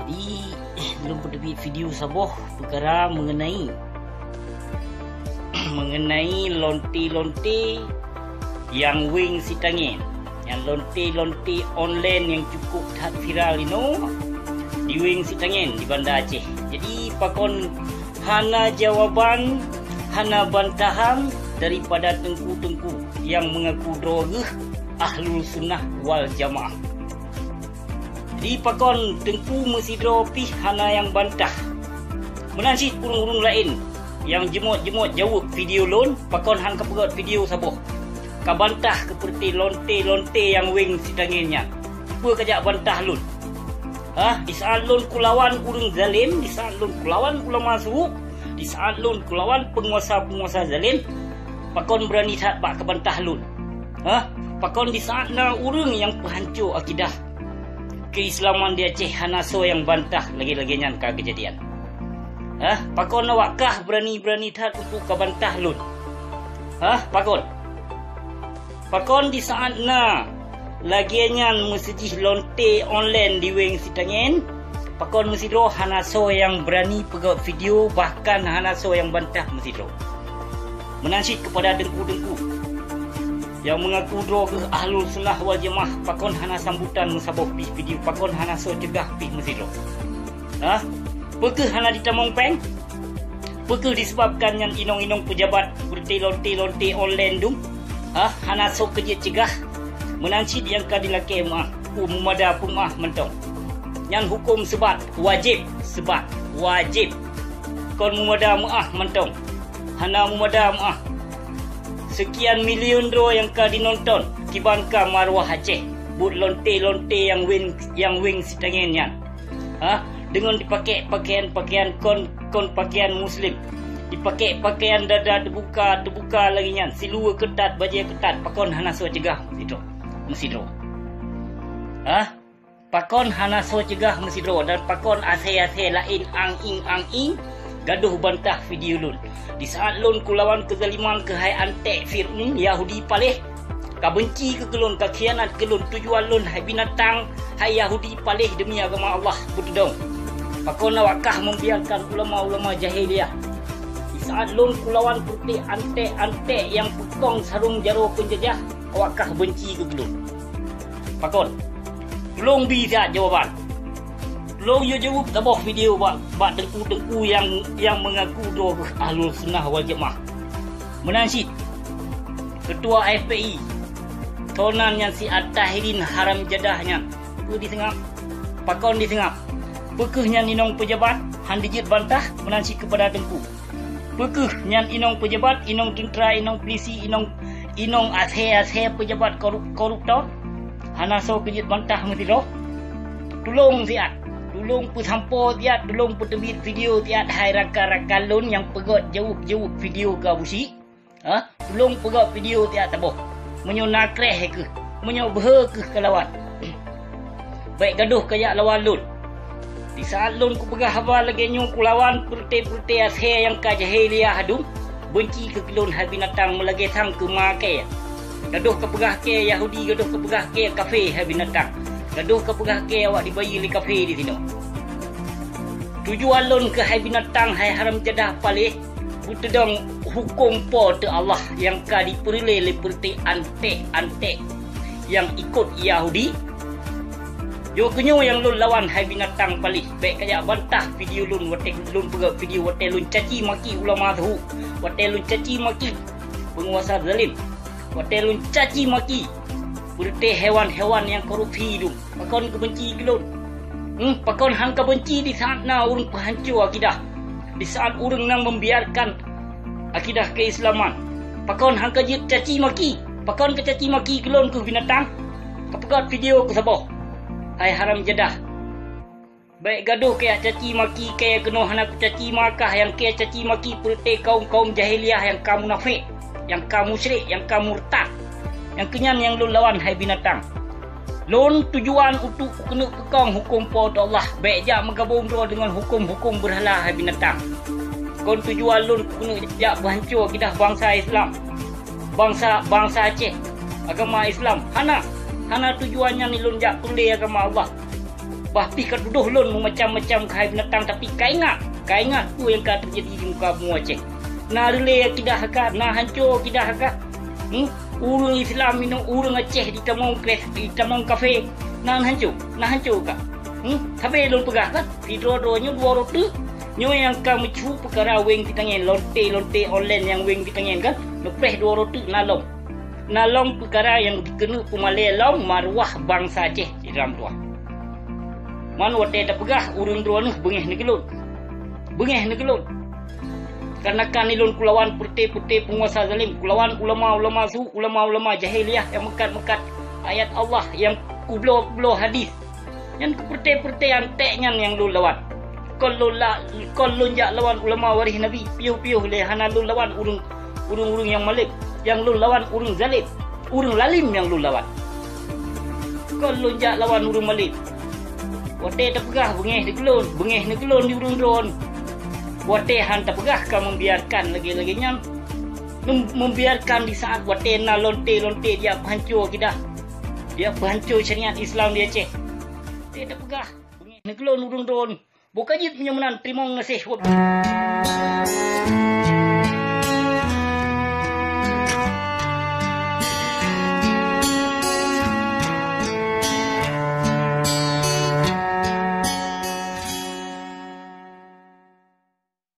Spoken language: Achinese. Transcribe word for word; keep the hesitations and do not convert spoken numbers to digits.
Di lôn peuteubiet video saboh peukara mengenai mengenai lonte-lonte nyang weng sitangen, nyang lonte-lonte online nyang cukup that viral inoe di weng sitangen di Banda Aceh. Jadi pakon hana jawaban, hana bantahan daripada teungku-teungku nyang mengaku droe geuh Ahlus Sunnah wal Jamaah. Di pakon teungku meusidroe pih hana nyang bantah. Meunan cit ureuëng-ureuëng laén nyang jeumot-jeumot jaweueb video lôn, pakon han kapeugét video saboh. Ka bantah keu peureuté lonte-lonte nyang weng sitangen nyan. Peue kajak bantah lôn? Hah, di saát lôn kulawan ureuëng zalem, di saát lôn kulawan ulama su, di saát lôn kulawan peunguasa-peunguasa zalem, pakon beurani that bak kabantah lôn? Hah, pakon di saát na ureuëng nyang peuhanco akidah keislaman di Aceh hana soe nyang bantah lagée-lagée nyan ka keujadian? Hah, pakon awak kah beurani-beurani that untuk kabantah lôn? Hah, pakon? Pakon di saát na lagée nyan meuseujih lonte online di weng sitangen, pakon meusidroe hana soe nyang beurani peugét video, bahkan hana soe nyang bantah meusidroe? Meunan cit keupada teungku-teungku nyang mengaku droe geuh Ahlus Sunnah wal Jamaah, pakon hana sambutan meusaboh pih video, pakon hana soe cegah pih meusidroe? Hah? Peu kheueh hana jitamong péng? Peu kheueh disebabkan nyan inong-inong peujabat beureuté lonte-lonte online dum? Hah? Hana soe keujeuet cegah? Meunan cit nyang ka jilakée meuáh, peue meumada peumeuáh mantong. Nyan huköm seubat, wajéb seubat, wajéb. Kon meumada meuáh mantong. Hana meumada meuáh. Seukian milion droe nyang ka jinonton, kiban ka maruah Aceh, buet lonte-lonte nyang weng, nyang weng sitangen nyan. Ha? Deungon jipakék pakaian-pakaian kon, kon pakaian muslim. Jipakék pakaian dada teubuka, teubuka lagée nyan, siluweue keutat, bajée keutat, pakon hana soe cegah meusidroe? Meusidroe. Ha? Pakon hana soe cegah meusidroe dan pakon asée-asée laén ang-ing-ang-ing gadoh bantah video lôn? Di saát lôn kulawan keuzaliman keuhai anték Fir'aun Yahudi paléh, ka beunci keu lôn, ka khianat keu lôn, tujuan lôn hai binatang, hai Yahudi paléh deumi agama Allah beuteudong. Pakon awak kah membiarkan ulama-ulama jahiliyah? Di saát lôn kulawan peureuteh anték-anték nyang peukong sarong jaroe peunjajah, awak kah beunci keu lôn. Pakon? Tulông bi that jawaban. Tulông yue jaweueb saboh video bak, bak teungku-teungku nyang, nyang mengaku droe geuh Ahlus Sunnah wal Jamaah. Meunan cit, Ketua F P I, tonan nyan si At-Tahirin haram jadah nyan, peue diseungab? Pakon diseungab? Peu kheueh nyan inong peujabat han dijeuet bantah? Meunan cit keupada teungku. Peu kheueh nyan inong peujabat, inong teuntra, inong pulisi, inong, inong asée-asée peujabat korup-, koruptor? Hana soe keujeuet bantah meusidroe? Tulông siat, tulông peusampoe siat, tulông peuteubiet video siat hai rakan-rakan lôn nyang peugét jaweueb-jaweueb video keu Abusyik. Ha? Tulông peugét video siat saboh. Meunyoe na kréh kheueh, meunyoe beuhe kheueh kalawan. Bék gadoh kajak lawan lôn. Di saát lôn kupeugah haba lagée nyoe kulawan peureuteh-peureuteh asée nyang ka jahiliyah dum, beunci keu lôn hai binatang meulagée sang keu ma kée. Gadoh kapeugah kée Yahudi, gadoh kapeugah kée kafé hai binatang. Gadoh kapeugah kée awak dibayeue lé kafé disinoe. Tujuan lôn keu hai binatang hai haram jadah paléh, beuteudong huköm Po teu Allah nyang ka jipeureulée lé peureuteh anték-anték nyang ikot Yahudi. Nyoe keuh nyoe nyang lôn lawan hai binatang paléh, bék kajak bantah video lôn watée lôn peugét video, watée lôn caci maki ulama su, watée lôn caci maki peunguasa zalim, watée lôn caci maki peureuteh hewan-hewan nyang korupsi dum. Pakon keubeunci keu lôn? Hmm, pakon han kabeunci di saát na ureuëng peuhanco akidah? Di saát ureuëng nyang membiarkan akidah keislaman, pakon han kajeuet caci maki? Pakon kacaci maki keu lôn keuh binatang? Kapeugét video keuh saboh. Hai haram jadah. Bék gadoh kajak caci maki kée keunoe hana kucaci makah nyang kée caci maki peureuteh kaum-kaum jahiliyah nyang ka munafék, nyang ka musyrik, nyang ka murtad. Nyang keu nyan nyang lôn lawan hai binatang. Lôn tujuan untuk keuneuk peukong huköm Po teu Allah, bék jak meugabong droe deungon huköm-huköm beurhala hai binatang. Kon tujuan lôn keuneuk jak peuhanco akidah bansa Islam, bansa, bansa Aceh, agama Islam. Hana, hana tujuan nyan lôn jak peureulée agama Allah. Bah pih ka tudoh lôn meumacam-macam keuhai binatang, tapi ka ingat, ka ingat peue nyang ka teujadi di muka bumoe Aceh. Na reulée akidah ka, na hanco akidah ka. Hmm? Ureuëng Islam inoe, ureuëng Aceh ditamong kreh-, ditamong kafé, na hanco, na hanco ka. Hmm? Sabe lôn peugah kan, sidroe-droe nyoe dua uroe teuk, nyoe nyang ka meucue peukara weng geutangieng, lonte-lonte online nyang weng geutangieng kan, neupreh dua uroe teuk na lom. Na lom peukara nyang dikeuneuk peumalée lom maruah bansa Aceh di dalam tuah. Man watée tapeugah ureuëng droeneueh beungéh neugeulon. Beungéh neugeulon. Karena kan ilôn kulawan peureute-peureute peunguasa zalim, kulawan ulama-ulama su, ulama-ulama jahiliyah nyang meukat-meukat ayat Allah, nyang kubloe-kubloe hadis. Nyan keu peureute-peureute antek nyan nyang lôn lawan. Kon lôn la-, kon lôn jak lawan ulama waréh Nabi, piôh-piôh lé hana lôn lawan ureuëng, ureuëng-ureuëng nyang malém, nyang lôn lawan ureuëng zalim, ureuëng lalim nyang lôn lawan. Kon lôn jak lawan ureuëng malém. Watée tapeugah beungéh neugeulon, beungéh neugeulon di ureuëng droeneueh. Watée han tapeugah ka membiarkan lagée-lagée nyan, mem-, membiarkan di saat watée na lonte-lonte dia peuhanco akidah, dia peuhanco syariat Islam di Aceh. Watée tapeugah beungéh neugeulon ureuëng droeneueh. Boh ka jeuet meunyoe meunan, teurimong gaséh.